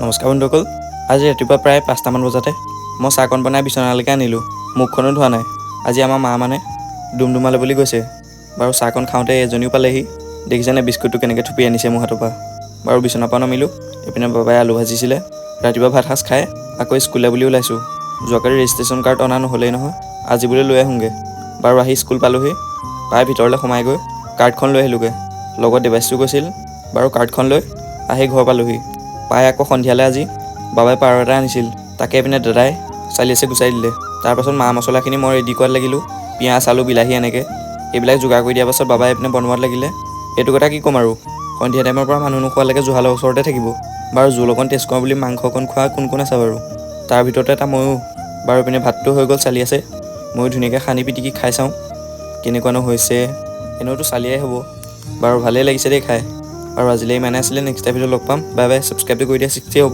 নমস্কাৰ বন্ধুসকল, আজি ৰাতিপুৱা প্ৰায় 5টামান বজাতে মই চাহকণ বনাই বিচনালৈকে আনিলোঁ। মুখখনো ধোৱা নাই। আজি আমাৰ মা মানে ডুমডুমালৈ বুলি গৈছে। বাৰু, চাহকণ খাওঁতে এজনীও পালেহি। দেখিছেনে বিস্কুটটো কেনেকৈ থুপি আনিছে মোৰ হাতৰ পৰা? বাৰু, বিচনাৰ পৰা নামিলোঁ। এইপিনে বাবাই আলু ভাজিছিলে। ৰাতিপুৱা ভাত সাঁজ খাই আকৌ স্কুললৈ বুলি ওলাইছোঁ। যোৱাকালি ৰেজিষ্ট্ৰেশ্যন কাৰ্ড অনা নহ'লেই নহয়, আজি বোলে লৈ আহোঁগৈ। বাৰু, আহি স্কুল পালোহি। পাই ভিতৰলৈ সোমাই গৈ কাৰ্ডখন লৈ আহিলোঁগৈ। লগত দেৱাইছো গৈছিল। বাৰু, কাৰ্ডখন লৈ আহি ঘৰ পালোহি। পাই আকৌ সন্ধিয়ালৈ আজি বাবাই পাৰ এটা আনিছিল। তাকে এইপিনে দাদাই চালিয়াছে গুচাই দিলে। তাৰপাছত মা মছলাখিনি মই ৰেডি কৰাত লাগিলোঁ। পিঁয়াজ, আলু, বিলাহী এনেকৈ এইবিলাক যোগাৰ কৰি দিয়াৰ পাছত বাবাই এইপিনে বনোৱাত লাগিলে। এইটো কথা কি ক'ম আৰু, সন্ধিয়া টাইমৰ পৰা মানুহ নোখোৱালৈকে জুহালৰ ওচৰতে থাকিব। বাৰু, জোল অকণ টেষ্ট কৰোঁ বুলি মাংস অকণ খোৱা কোন কোন আছে বাৰু? তাৰ ভিতৰতে এটা ময়ো। বাৰু, এইপিনে ভাতটো হৈ গ'ল, চালি আছে। ময়ো ধুনীয়াকৈ সানি পিটিকি খাই চাওঁ কেনেকুৱানো হৈছে। এনেওতো চালিয়াই হ'ব। বাৰু, ভালেই লাগিছে দেই খাই। আৰু আজিলৈ ইমানে আছিলে। নেক্সট ভিডিঅ' লগ পাম। Bye bye. ছাবস্ক্ৰাইবটো কৰি দিয়া, 60 হ'ব।